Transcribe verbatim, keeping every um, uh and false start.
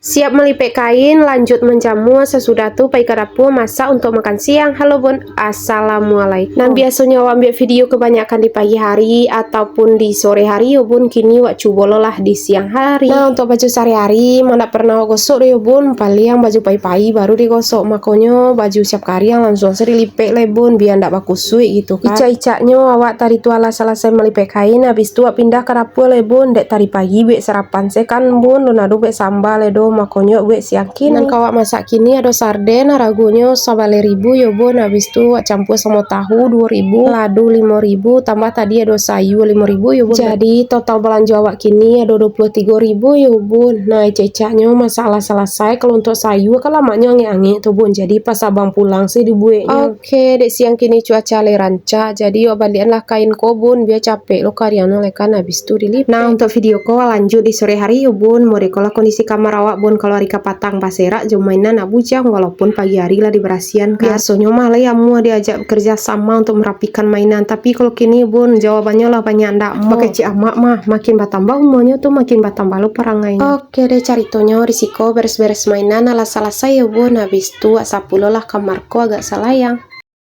Siap malipek kain, lanjut manjamua, sasudah tu pai ka dapua masak untuak makan siang. Halo bun, assalamualaikum. Nan biasonyo awak ambiak video kabanyakan di pagi hari ataupun di sore hari yo bun, kini wak cubo lo lah di siang hari. Nah, untuak baju sahari-hari, ma ndak pernah wak gosok doh yo bun, paliang baju pai-pai baru digosok, makonyo baju siap kariang langsuang se dilipek lai bun, bia ndak bakusuik gitu kan. Icak-icaknyo awak tadi tu alah salasai malipek kain, habis tu wak pindah ka dapua lai bun, dek tadi pagi buek sarapan se kan bun, lun ado buek samba lai doh, makonyo buek siang kini. Nan ka wak masak kini ado sarden, haragonyo sabaleh ribu yo bun, habis tu wak campua samo tahu duo ribu, lado limo ribu, tambah tadi ado sayua limo ribu yo bun. Jadi total balanjo awak kini ado duo puluah tigo ribu yo bun. Nah, icak-icaknyo masak lah salasai, kalau untuak sayua kan lamaknyo angek-angek tu bun, jadi pas abang pulang se dibueknyo. Oke, dek siang kini cuaca lai rancak, jadi wak baliakan lah kain ko bun, bia capek lo kariangnyo lai kan, habis tu dilipek. Nah, untuak video ko lanjut di sore hari yo bun, mode ko lah kondisi kamar awak bun, kalau ari kapatang baserak jo mainan nak bujang, walaupun pagi hari lah dibarasiahan kan. Biasonyo mah lai amuah diajak bekerja sama untuak merapikan mainan, tapi kalau kini bun, jawabannyo lah banyak ndak amuah. Bakecek amak mah, makin batambah umuanyo tu makin batambah lo parangainyo. Oke deh, caritonyo di siko beres-beres mainan alah salasai yo bun, habis tu wak sapulolah kamar ko agak salayang.